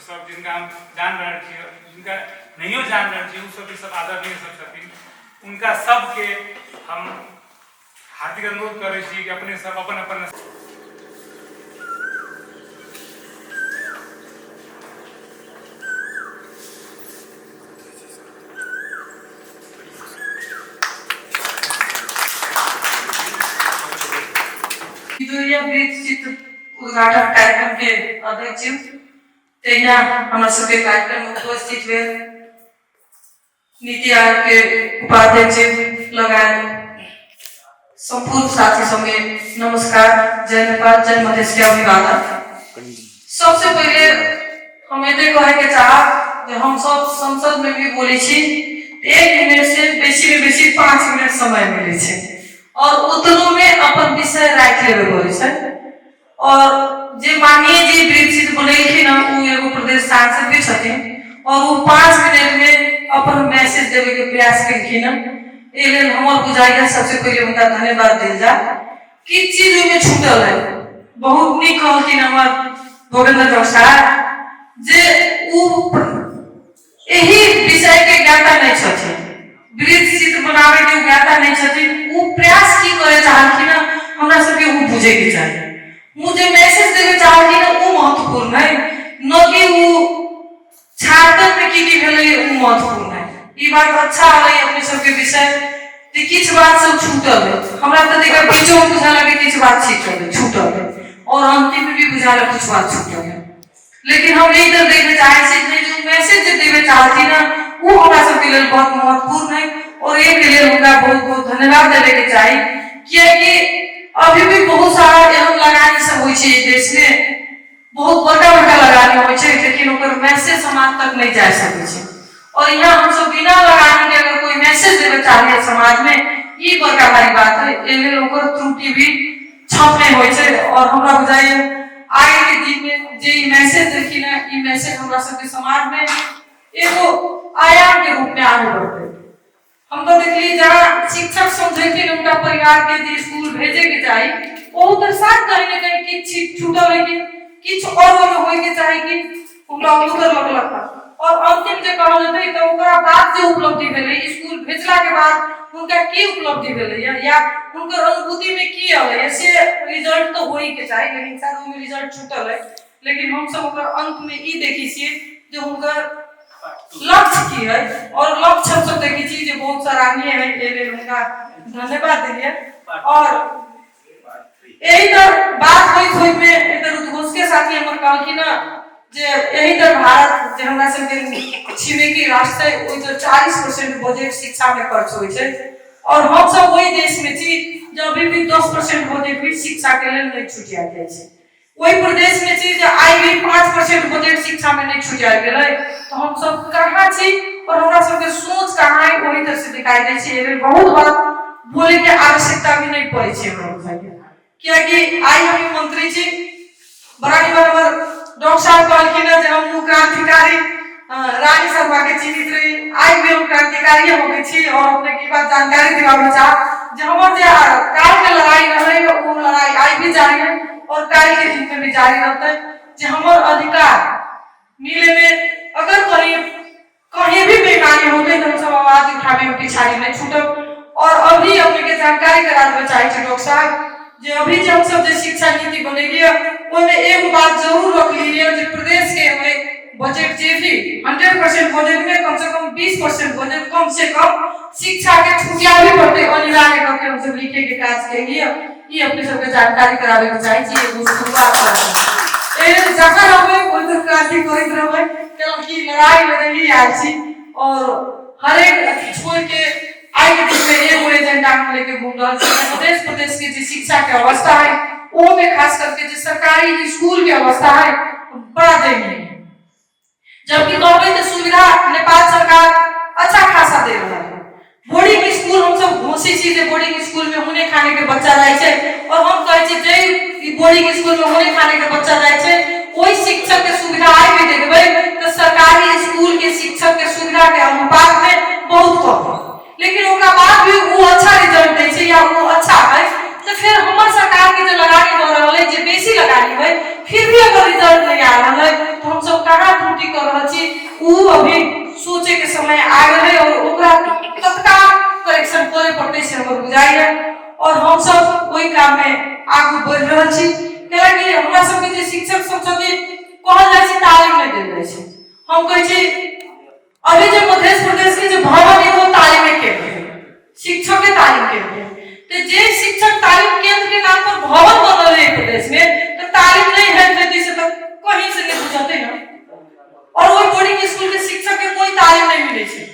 सब जिनका हम जान रहल छी, जिनका नहियो जान रहल छी, ओ सब भी सब आदरणीय सब छथिन, उनका सबके हम हार्दिक अनुरोध करै छी कि अपने सब अपन अपन वृत्त चित्र उद्घाटन कार्यक्रम के अध्यक्ष तहिना हमरा सबके कार्यक्रम में उपस्थित भेल नीति आयोग के उपाध्यक्ष लगायत संपूर्ण साथी सबके नमस्कार, जय नेपाल, जय मधेश के अभिवादन। सबसे पहले हम एते कहे के चाहब जे हम सब संसद में भी बोले छी, 1 मिनट से बेसी में बेसी 5 मिनट समय मिले छै और उतनो में अपन विषय राखि लेबे पड़े छै। और जे माननीय जी वृत्त बनेलखिन हँ, उ एगो प्रदेश सांसद भी छथिन और उ 5 मिनट में अपन मैसेज देवे के प्रयास केलखिन हँ। एहि लेल हमर बुझाइया सबसे पहिले हुनका धन्यवाद देल जाय। किछु चीज ओहिमे छूटल है, बहुत नीक कहलखिन हमर भोगेंद्र साहब जे उ एहि विषय के ज्ञाता नहीं छथिन, वृत्त चित्र बनावे के ज्ञाता नहीं छथिन। उ प्रयास की करे चाहलखिन हँ, हमरा सबके उ बुझे के चाही। उ जे मैसेज देवे चाहलखिन हँ उ महत्वपूर्ण है, न कि उ छात्र में की की भेलै उ महत्वपूर्ण है। ई बात अच्छा हलै अपने सबके विषय जे किछु बात सब छूटल है। हमरा तऽ देखा बीचो में बुझा लगे किछु बात छूटल है, छूटल है और अंतिम में भी बुझा लगे कुछ बात छूटल है। लेकिन हम यही तर देखे चाहे छी जे जो मैसेज जे देवे चाहती ना वो हमरा सबके लेल बहुत महत्वपूर्ण है और एक के लेल हुनका बहुत बहुत धन्यवाद देवे के चाही, कियाकि अभी भी बहुत सारा एहन लगानी सब होइ छै देश में, बहुत बड़का बड़का लगानी होइ छै, लेकिन ओकर मैसेज समाज तक नहीं जा सकै छै। और यहाँ हम सब बिना लगानी के अगर कोई मैसेज देवे चाहे समाज में, ई बड़का भारी बात है। एहि लेल ओकर त्रुटि भी छप नहीं होइ छै। और हमरा बुझाइए आगे के दिन में जे ई मैसेज देलखिन है, ई मैसेज हमरा सबके समाज में एगो आयाम के रूप में आगे बढ़ते। हम तो देखली जहाँ शिक्षक समझेथिन उनका परिवार के जे स्कूल भेजे के चाही, ओहू तर साथ कहीं न कहीं किछु छूटल है कि किछु और ओहिमे होय के चाही कि हुनका ओहू तर लगलक। और अंतिम जे कहल जेतै तऽ ओकरा बाद जे उपलब्धि भेलै, स्कूल भेजला के बाद हुनका की उपलब्धि भेलै या हुनकर अनुभूति में की अलै से रिजल्ट तो होई के चाही, लेकिन शायद ओहिमे रिजल्ट छूटल है। लेकिन हमसब ओकर अंत में ई देखै छियै जे हुनकर लक्ष्य की है और लक्ष्य हम सब देखै छी जे बहुत सराहनीय है। एहि लेल हुनका धन्यवाद देलियै। और एहि तर बात होइत होइत में इधर उद्घोष के साथी हमर कहलखिन हँ जे एहि तर भारत जे हमरा सबके छिमेकी राष्ट्र है, ओहि तर 40% बजट शिक्षा में खर्च होइ छै और हम सब ओहि देश में छी जे अभी भी 10% बजट भी शिक्षा के लेल नहीं छुटियाल जाइ छै। ओहि प्रदेश में छी जे आइ भी 5% बजट शिक्षा में नहीं छुटियाल गेलै। तो हम सब कहाँ छी और हमरा सबके सोच कहाँ है, ओहि तरह से दिखाई दै छै। एहि बहुत बात बोले के आवश्यकता भी नहीं पड़ै छै हमरा बुझाइए, कियाकि आइ हम मंत्री छी। बड़ा निमन हमर डॉक्टर साहब कहलखिन हँ जे हम क्रांतिकारी रानी शर्मा के चिन्हित रही, आइ भी हम क्रांतिकारी हो गए छी। और अपने की बात जानकारी दिलाबे चाह जे हमर जे काल के लड़ाई रहलै वो लड़ाई आइ भी जारी है और काल के दिन में भी जारी रहतै। जे हमर अधिकार मिले में अगर कहीं कहीं भी बेईमानी होते तो हम सब आवाज उठाबे में पिछाड़ी नहीं छूटब। और अभी अपने के जानकारी करा देवे चाहे छी डॉक्टर साहब जे अभी जे हम सब जे शिक्षा नीति बनेलिए ओहिमे एगो बात जरूर रख लिए जे प्रदेश के हमें बजट जे भी 100% बजट में कम से कम 20% बजट कम से कम शिक्षा के छुटियाबे पड़ते अनिवार्य करके हम सब लिखे के काज के लिए ई अपने सबके जानकारी करावे के चाहे छी। एगो शुरुआत एहि जहाँ रहबै ओहि तर क्रांति करैत रहबै, कैलाकि लड़ाई लड़ैये आयल छी और हरेक अथी छोड़ के आइ के दिन में एगो एजेंडा हम लेके घूम रहल छी। मध्य प्रदेश के जे शिक्षा के अवस्था है ओहो में खास करके जे सरकारी स्कूल के अवस्था है बड़ा दयनीय है। जबकि कहबै तऽ सुविधा नेपाल सरकार अच्छा खासा दे रहल है। बोर्डिंग स्कूल हम सब घोषित छी जे बोर्डिंग स्कूल में होने खाने के बच्चा जाइ छै और हम कहै छी जे ई बोर्डिंग स्कूल में होने खाने के बच्चा जाइ छै ओहि शिक्षक के सुविधा आइ भी देखबै तऽ सरकारी स्कूल के शिक्षक के सुविधा के अनुपात में बहुत कम है, लेकिन ओकरा बाद भी वो अच्छा रिजल्ट दै छै या वो अच्छा है। तो फिर हमर सरकार के जे लगानी भऽ रहल है, जे बेसी लगानी है, फिर भी अगर रिजल्ट नहीं आ रहा है तो हम सब कहाँ त्रुटि पूर्ति कर रहल छी, ओ अभी सोचे के समय आ गेल है और ओकरा तत्काल करेक्शन करे पड़तै से हमर बुझाइए। और हम सब ओहि काम में आगू बढ़ि रहल छी, कैलाकि हमरा सबके जे शिक्षक सब छथिन, कहल जाइ छै तालीम नहि देल जाइ छै। हम कहै छी अभी जे मध्य प्रदेश के जे भवन है वो तालीम केंद्र है, शिक्षक के तालीम केंद्र है। तो जे शिक्षक तालीम केंद्र के नाम पर भवन बनल है प्रदेश में, तो तालीम नहीं है खेती से तो कहीं से नहीं बुझते ना। और वही बोर्डिंग स्कूल के शिक्षक के कोई तालीम नहीं मिले छै,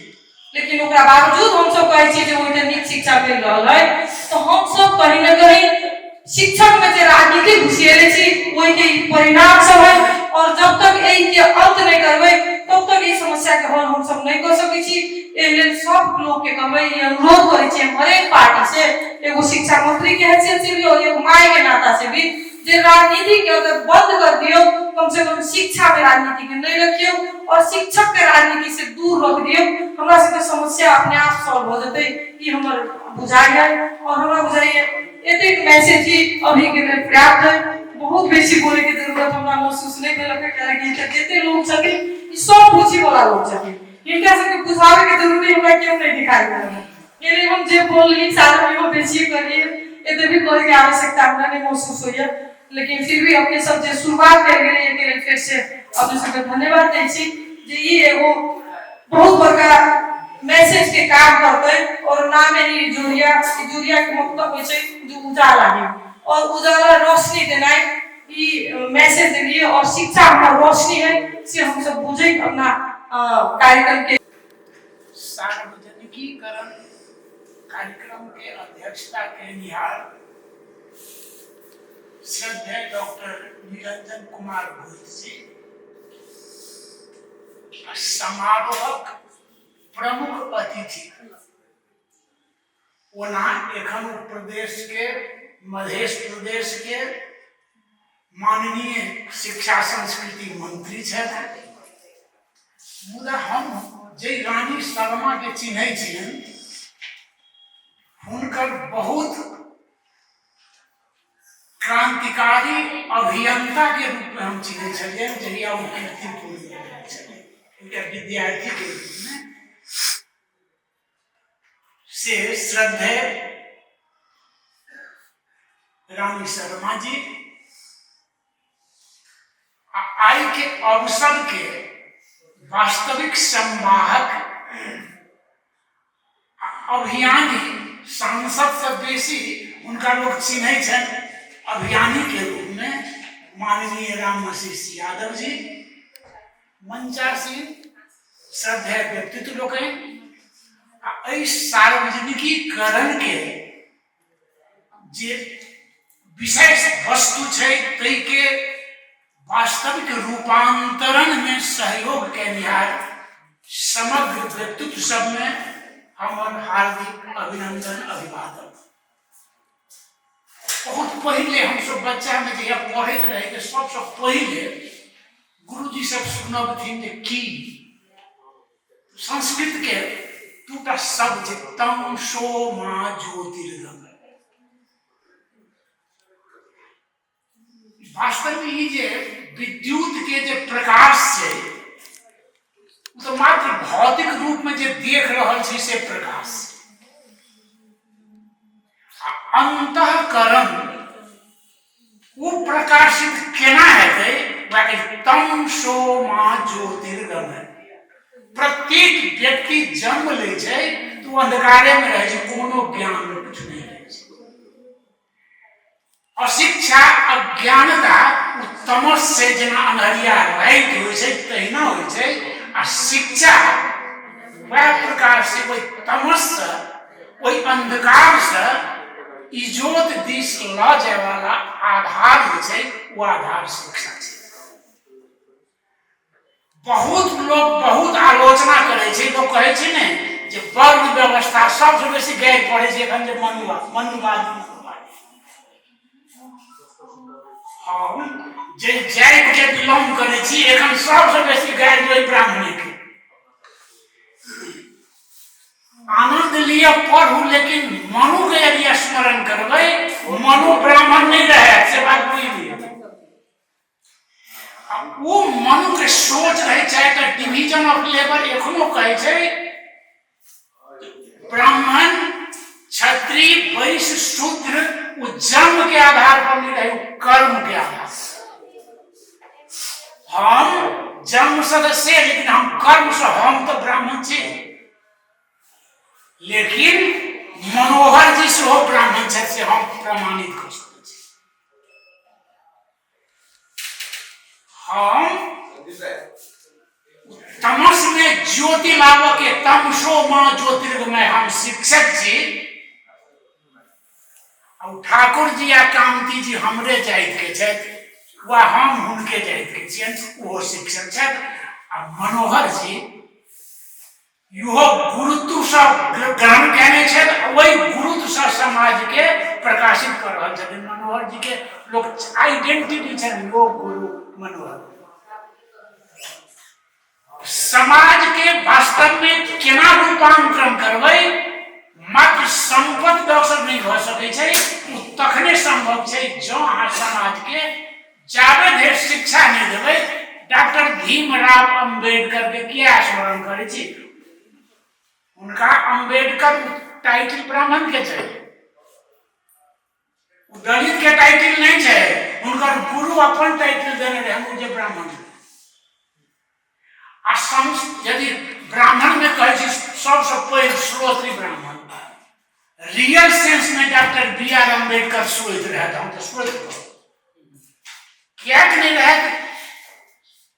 लेकिन ओकरा बावजूद हम सब कहै छियै जे ओहिठाम नीक शिक्षा मिल रहल है। तो हम सब कहीं ना कहीं शिक्षक में जे राजनीति घुसिएले छी, ओहिके ई परिणाम सब है। और जब तक एहि के अंत नहीं करबै, तब तक ई समस्या के हल हम सब नहीं कर सकै छी। एहि लेल सब लोग के कहबै, ई अनुरोध करै छी हम हरेक पार्टी से, एगो शिक्षा मंत्री के हैसियत से भी और एगो माय के नाता से भी, जे राजनीति के अगर बंद कर दियौ, कम से कम शिक्षा में राजनीति के नहीं रखियौ और शिक्षक के राजनीति से दूर रख दियौ, हमरा सबके समस्या अपने आप सॉल्व हो जेतै, ई हमर बुझाइए। और हमरा बुझाइए एतेक मैसेज ही अभी के लेल पर्याप्त है। बहुत बेसी बोले के जरूरत हमरा महसूस नहीं भेलक है, काहे कि जते लोग छथिन ई सब बुझी वाला लोग छथिन, हिनका सबके बुझावे के जरूरी हमरा केओ नहीं दिखाई दे रहल। एहि लेल हम जे बोलली सारा इहो बेसिए करिए, एते भी कहै के आवश्यकता हमरा नहीं महसूस होइए। लेकिन फिर भी अपने सब जे शुरुआत करि गेलै, एहिके लेल फेर से अपने सबके धन्यवाद दै छी जे ई एगो बहुत बड़का मैसेज के काम करतै। और नाम है इजोरिया, इजोरिया के मतलब होइ छै जे उजाला है, और उजाला रोशनी देनाइ, ई मैसेज देलिए। और शिक्षा हमर रोशनी है से हम सब बुझैत अपना कार्यक्रम के सार्वजनिकीकरण कार्यक्रम के अध्यक्षता केनिहार श्रद्धेय डॉक्टर निरंजन कुमार भूत जी, समारोहक प्रमुख अतिथि, ओना एखन प्रदेश के मध्य प्रदेश के माननीय शिक्षा संस्कृति मंत्री छथि, मुदा हम जे रानी शर्मा के चिन्है छियनि हुनकर बहुत क्रांतिकारी अभियंता के रूप में हम चिन्है छलियनि जहिया ओ कीर्तिपुर में रहै छलै हुनकर विद्यार्थी के रूप में। से श्रद्धेय रानी शर्मा जी आ आइ के अवसर के वास्तविक संवाहक अभियानी, सांसद से बेसी हुनका लोग चिन्है छनि अभियानी के रूप में, माननीय राम आशीष यादव जी, मंचासीन श्रद्धेय व्यक्तित्व लोकनि, आ एहि सार्वजनिकीकरण के जे विशेष वस्तु छै ताहिके वास्तविक रूपांतरण में सहयोग केनिहार समग्र व्यक्तित्व सबमे हमर हार्दिक अभिनंदन अभिवादन। बहुत पहिले हमसब बच्चामे जहिया पढ़ैत रही तऽ सबसँ पहिले गुरुजी सब सुनबथिन जे की संस्कृत के दूटा शब्द छै, तम सो मा ज्योतिर्गमय। वास्तव में ई जे विद्युत के जे प्रकाश छै ओ तऽ मात्र भौतिक रूप में जे देख रहल छी से प्रकाश, आ अंतःकरण ओ प्रकाशित केना हेतै? वएह तम सो मा ज्योतिर्गमय। प्रत्येक व्यक्ति जन्म लै छै तऽ ओ अंधकारे में रहै छै, कोनो ज्ञान में किछु नहि रहै छै। अशिक्षा अज्ञानता ओ तमस छै, जेना अन्हरिया राति होइ छै तहिना होइ छै, आ शिक्षा वएह प्रकार से ओहि तमससँ, ओहि अंधकारसँ इजोत दिस लऽ जायवाला आधार जे छै ओ आधार शिक्षा छै। बहुत लोग बहुत आलोचना करै छै, लोग कहै छै ने जे वर्ण व्यवस्था सबसँ बेसी गारि पड़ै छै एखन जे मनुवादी मनुवादी। हम जे जाति के बिलोंग करै छी एखन सबसँ बेसी गारि ओहि ब्राह्मणे के। आनंद लिअ, पढ़ू, लेकिन मनु के यदि स्मरण करबै, मनु ब्राह्मण नहि रहै से बात बुझि लिअ। ओ मनु के सोच रहे चारि डिवीजन ऑफ लेबर एखनो कहै छै ब्राह्मण क्षत्रिय वैश्य शूद्र ओ जन्म के आधार पर नहीं रहे, कर्म के आधार। हम जन्म सदस्य, लेकिन हम कर्म से हम तो ब्राह्मण छी, लेकिन मनोहर जी सेहो ब्राह्मण छथि, से हम प्रमाणित कऽ सकैत छी। हम तमस में ज्योति लाबऽ के, तमसो माँ ज्योतिर्गमय, हम शिक्षक छी। आ ठाकुर जी आ कामती जी हमरे जाति के छथि वा हम हुनके जाति के छियनि, ओहो शिक्षक छथि। आ मनोहर जी इहो गुरुत्वसँ ग्रहण कयने छथि, ओहि गुरुत्वसँ समाजके प्रकाशित कऽ रहल छथिन। मनोहर जीके लोक आइडेंटिटी छनि योग गुरु मनोहर। समाजके वास्तवमे केना रूपांतरण करबै, मात्र सम्पत्ति दऽ कऽ नहि भऽ सकै छै। ओ तखने सम्भव छै जँ अहाँ समाजके जाबे धरि शिक्षा नहि देबै। डॉक्टर भीमराव अम्बेडकर के किया स्मरण करै छी? हुनका अम्बेडकर टाइटिल ब्राह्मण के छै, दलित के टाइटिल नहि छै। हुनकर गुरु अपन टाइटिल देने रहै जे ब्राह्मण। आ सम यदि ब्राह्मण में कहै छी, सबसँ पैघ श्रोत्री ब्राह्मण रियल सेंस में डॉक्टर बी आर अम्बेडकर श्रोत रहत, हम तऽ श्रोत किएक नहि रहत?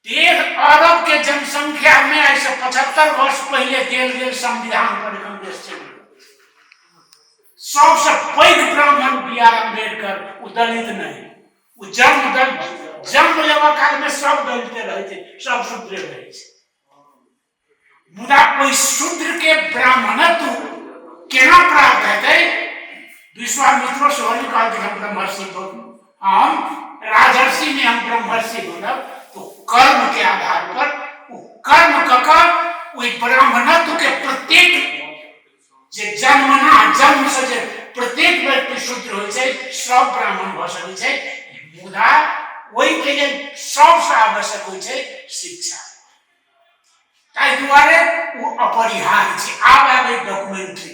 1.5 अरब के जनसंख्या में आइ से 75 वर्ष पहिले देल गेल संविधान पर एखन देश चलि। सबसँ पैघ ब्राह्मण बी आर अम्बेडकर, ओ दलित नहि। ओ जन्म दल जन्म लेबऽ कालमे सब दलिते रहै छै, सब शूद्रे रहै छै, मुदा ओहि शूद्र के ब्राह्मणत्व केना प्राप्त हेतै? विश्वामित्रो सेहो नहि कहलखिन हम ब्रह्मर्षि बनू, हम राजर्षि में हम ब्रह्मर्षि बनब। तो कर्म के आधार पर ओ कर्म कऽ कऽ ओहि ब्राह्मणत्व के प्रत्येक जे जन्मना जन्म से जे प्रत्येक व्यक्ति शूद्र होइ छै, सब ब्राह्मण भऽ सकै छै। मुदा ओहिके लेल सबसँ आवश्यक होइ छै शिक्षा। ताहि दुआरे ओ अपरिहार्य छै। आब आबै डॉक्यूमेंट्री।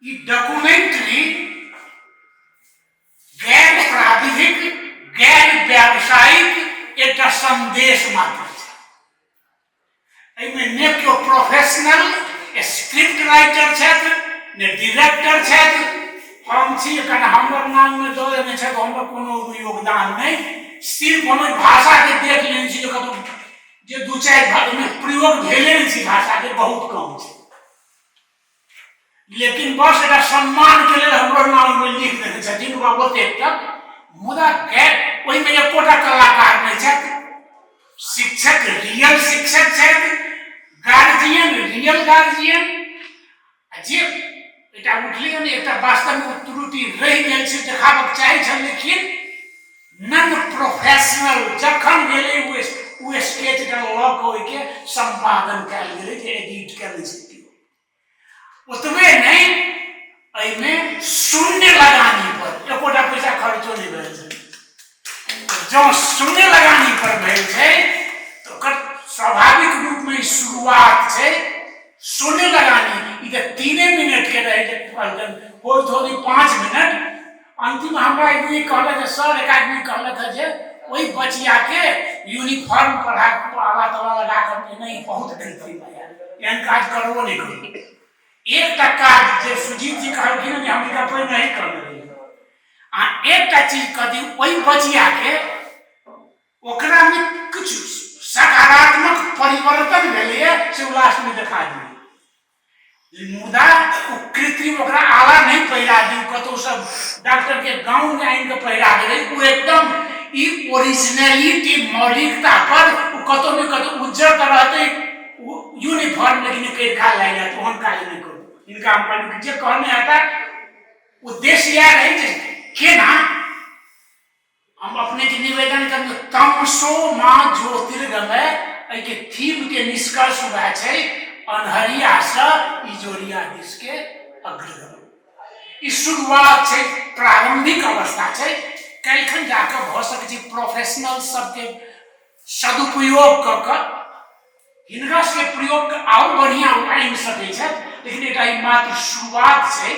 ई डॉक्यूमेंट्री गैर प्राविधिक, गैर व्यावसायिक एकटा संदेश मात्र छै। एहिमे ने केओ प्रोफेशनल स्क्रिप्ट राइटर छथि, ने डायरेक्टर छथि। हम छी, एखन हमर नाममे दऽ देने छथि, हमर कोनो योगदान नहि। सिर्फ हम भाषाके देख लेने छी जे कतहु जे दू चारि भागमे प्रयोग भेले नहि छै, भाषाके बहुत कम छै, लेकिन बस एकटा सम्मानके लेल हमरो नाममे लिख देने छथिन वा ओतेक तक। मुदा गैर ओहिमे एकोटा कलाकार नहि छथि। शिक्षक रियल शिक्षक छथि, गार्जियन रियल गार्जियन। आ जे एकटा उठलै ने, एकटा वास्तवमे त्रुटि रहि गेल छै, देखाबक चाही छल, लेकिन नन प्रोफेशनल जखन गेलै ओ स्केच लऽ कऽ ओहिके सम्पादन कयल गेलै जे एडिट कयल छै। ओतबे नहि, एहिमे शून्य लगानी पर एकोटा पैसा खर्चो नहि भेल छै। जँ शून्य लगानी पर भेल छै तऽ ओकर स्वाभाविक रूपमे ई शुरुआत छै। शून्य लगानी, ई तऽ 3 मिनटके रहै जे कहलखिन होइत होइत 5 मिनट। अंतिम हमरा एक आदमी कहलक जे सर, एक आदमी कहलक है जे ओहि बचियाके यूनिफॉर्म पढ़ा आला तला लगा कऽ नहि, बहुत कृत्रिम है, एहन काज करबो नहि करू। एकटा काज जे सुजीत जी कहलखिन ने, हम एकरा पहिने नहीं कहने रहियै। आ एकटा चीज कह दी, ओहि बचियाके ओकरामे किछु सकारात्मक परिवर्तन भेलैए से ओ लास्टमे देखा दियौ। मुदा ओ कृत्रिम ओकरा आला नहि पहिरा दियौ, कतहु सब डॉक्टर के गाउन आनि कऽ पहिरा देबै। ओ एकदम ई ओरिजिनलिटी, मौलिकता पर ओ कतहु ने कतहु उज्जर तऽ रहतै ओ यूनिफॉर्म, लेकिन करिखा लागि जायत, ओहन काज नहि करू। हिनका हम कहलहुँ जे कहने हेता, उद्देश्य इएह रहै जे केना हम अपने के निवेदन करब, तमसो माँ ज्योतिर्गमय, एहिके थीम के निष्कर्ष वएह छै, अन्हरिया से इजोरिया दिस के अग्रगमन। ई शुरुआत छै, प्रारंभिक अवस्था छै। काल्हिखन जाकऽ भऽ सकै छै प्रोफेशनल सबके सदुपयोग कऽ कऽ हिनका सबके प्रयोगके आओर बढ़िआँ ओ आनि सकै छथि। लेकिन एकटा ई मात्र शुरुआत छै।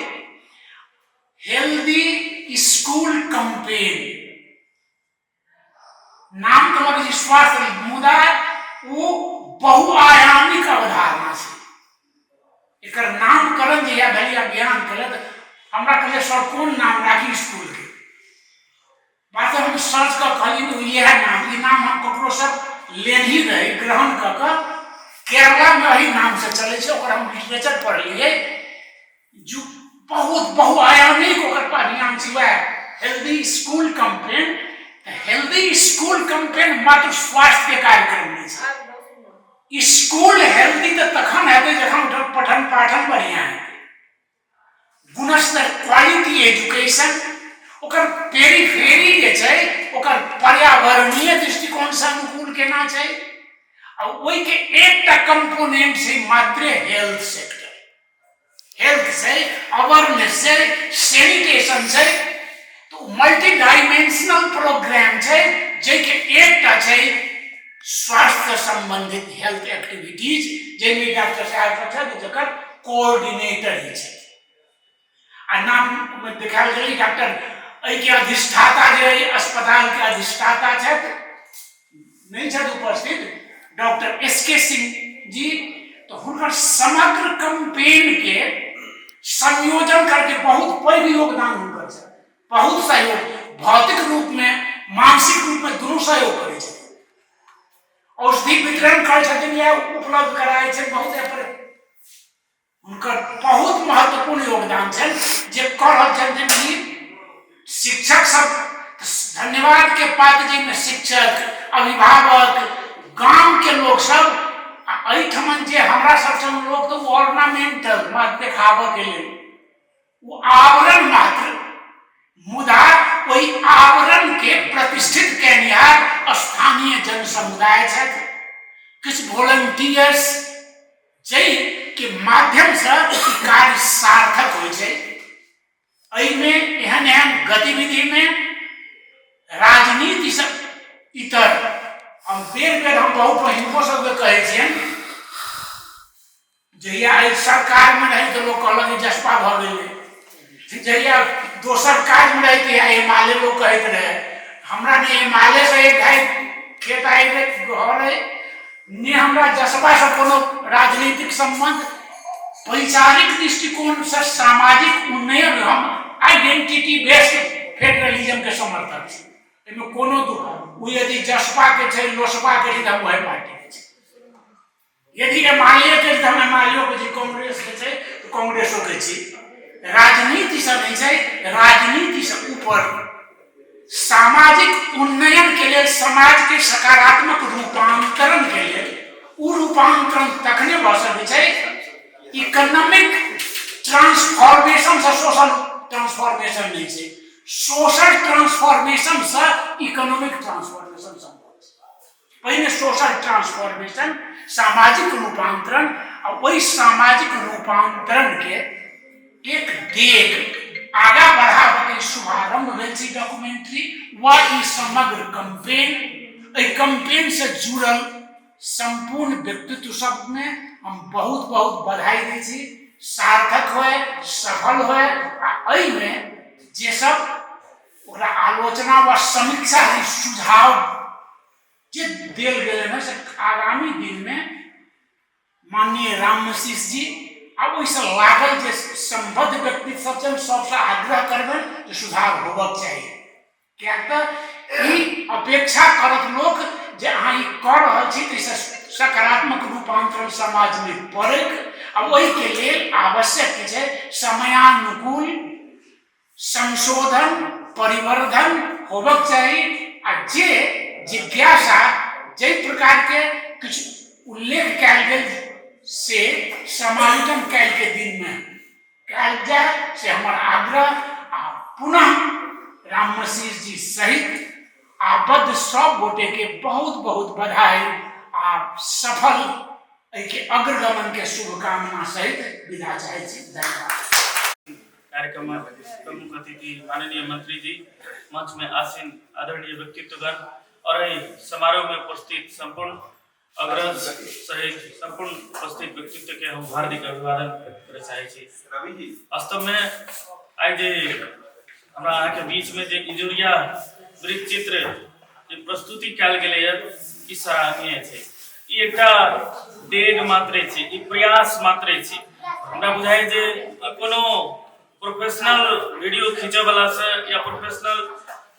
हेल्दी स्कूल कैंपेन नाम तऽ लगै छै स्वास्थ्य, मुदा ओ बहुआयामिक अवधारणा छै। एकर नामकरण जहिया भेलै, अभियान केलक, हमरा कहलियै सर कोन नाम राखी स्कूलके? वास्तव हम सर्च कऽ कहलियै ओ इएह नाम, ई नाम हम ककरोसँ लेनही रही ग्रहण कऽ कऽ। केरलामे एहि नामसँ चलै छै, ओकर हम लिटरेचर पढ़लियै। जो बहुत बहुआयामिक ओकर अभियान छै वएह हेल्दी स्कूल कैंपेन। तऽ हेल्दी स्कूल कैंपेन मात्र स्वास्थ्यके कार्यक्रम नहि छै। स्कूल हेल्दी तऽ तखन हेतै जखन ओकर पठन पाठन बढ़िआँ हेतै, गुणस्तर क्वालिटी एजुकेशन, ओकर पेरीफेरी जे छै ओकर पर्यावरणीय दृष्टिकोणसँ अनुकूल केना छै। आ ओहिके एकटा कंपोनेंट छै मात्र हेल्थ सेक्टर। हेल्थ छै, अवेयरनेस छै, सैनिटेशन छै, तऽ मल्टी डायमेंशनल प्रोग्राम छै जाहिके एकटा छै स्वास्थ्य सम्बन्धित हेल्थ एक्टिविटीज, जाहिमे डॉक्टर साहब सब छथि जकर कोऑर्डिनेटर ही छथि। आ नाममे देखायल गेलै डॉक्टर एहिके अधिष्ठाता, जे एहि अस्पतालके अधिष्ठाता छथि, नहि छथि उपस्थित, डॉक्टर एस के सिंह जी। तऽ हुनकर समग्र कैंपेनके संयोजन करके बहुत पैघ योगदान हुनकर छै, बहुत सहयोग, भौतिक रूपमे मानसिक रूपमे दुनू सहयोग करै छथिन। औषधि वितरण करै छथिन या उपलब्ध कराइ छै, बहुत एहि हुनकर बहुत महत्वपूर्ण योगदान छनि जे कऽ रहल छनि। ई शिक्षक सब धन्यवाद के पात्र, जाहिमे शिक्षक, अभिभावक, गाम के लोक सब आ एहिठमन जे हमरा सब संग लोक तऽ ऑर्नामेंटल मात्र देखाबऽ के लेल, ओ आवरण मात्र, मुदा ओहि आवरण के प्रतिष्ठित केनिहार स्थानीय जन समुदाय छथि, किछु वोलंटियर्स, जाहिके माध्यमसँ ई कार्य सार्थक होइ छै। एहिमे एहन एहन गतिविधिमे राजनीतिसँ इतर हम बेर बेर हम बहुत हिनको सबके कहै छियनि, जहिया एहि सरकारमे रही तऽ लोक कहलक जे जसपा भऽ गेलै, जहिया दोसर काजमे रही तहिया एमाले लोक कहैत रहै। हमरा ने एमालेसँ एक ढाई खेत आइ घर अइ, ने हमरा जसपासँ कोनो राजनीतिक सम्बन्ध। वैचारिक दृष्टिकोणसँ सामाजिक उन्नयन, हम आइडेंटिटी बेस्ड फेडरलिज्मके समर्थक छी। एहिमे कोनो दुख, ओ यदि जसपाके छै, लोसपाके छै, तऽ हम वएह पार्टीके छी। यदि एमाले के तऽ हम एमालियो के छी, कांग्रेस के छै तऽ कांग्रेसो के छी। राजनीति से नहि छै, राजनीति से ऊपर सामाजिक उन्नयन के लेल, समाज के सकारात्मक रूपांतरण के लेल। ओ रूपांतरण तखने भऽ सकै छै इकोनॉमिक ट्रांसफॉर्मेशन से, सोशल ट्रांसफॉर्मेशन नहि छै, सोशल ट्रांसफॉर्मेशन से इकोनॉमिक ट्रांसफॉर्मेशन सम्भव छै। पहिने सोशल ट्रांसफॉर्मेशन, सामाजिक रूपांतरण, आ ओहि सामाजिक रूपांतरण के एक डेग आगा बढ़ाबके शुभारंभ भेल छै डॉक्यूमेंट्री वा ई समग्र कंपेन। एहि कंपेन से जुड़ल संपूर्ण व्यक्तित्व सबमे हम बहुत बहुत बधाई दै छी। सार्थक होए, सफल होए। आ एहिमे जे सब ओकरा आलोचना वा समीक्षा सुझाव जे देल गेलै हँ से आगामी दिनमे माननीय रामशिष जी आ ओहिसँ लागल जे सम्बद्ध व्यक्ति सब छनि सबसँ आग्रह करबनि जे सुधार होबक चाही। किएक तऽ ई अपेक्षा करत लोक जे अहाँ ई कऽ रहल छी तऽ एहिसँ सकारात्मक रूपांतरण समाजमे पड़ैक, आ ओहिके लेल आवश्यक की छै समयानुकूल संशोधन परिवर्धन होबक चाही। आ जे जिज्ञासा जाहि प्रकारके किछु उल्लेख कयल गेल से समायोजन काल्हिके दिनमे कयल जाय, से हमर आग्रह। आ पुनः रामशिष जी सहित आबद्ध सब गोटेके बहुत बहुत बधाई आ सफल एहिके अग्रगमनके शुभकामना सहित विदा चाहै छी। धन्यवाद। कार्यक्रम प्रमुख अतिथि माननीय मंत्री जी, मंच में आसीन आदरणीय व्यक्तित्वगण आओर एहि समारोहमे उपस्थित सम्पूर्ण अग्रज सहित सम्पूर्ण उपस्थित व्यक्तित्वके हम हार्दिक अभिवादन करय चाहै छी। वास्तवमे आइ जे हमरा अहाँके बीचमे जे इजोरिया वृत्तचित्र जे प्रस्तुति कयल गेलैए, ई सराहनीय छै। ई एकटा डेग मात्रे छै, ई प्रयास मात्रे छै। हमरा बुझाइ जे ई कोनो प्रोफेशनल वीडियो खींचऽवला से या प्रोफेशनल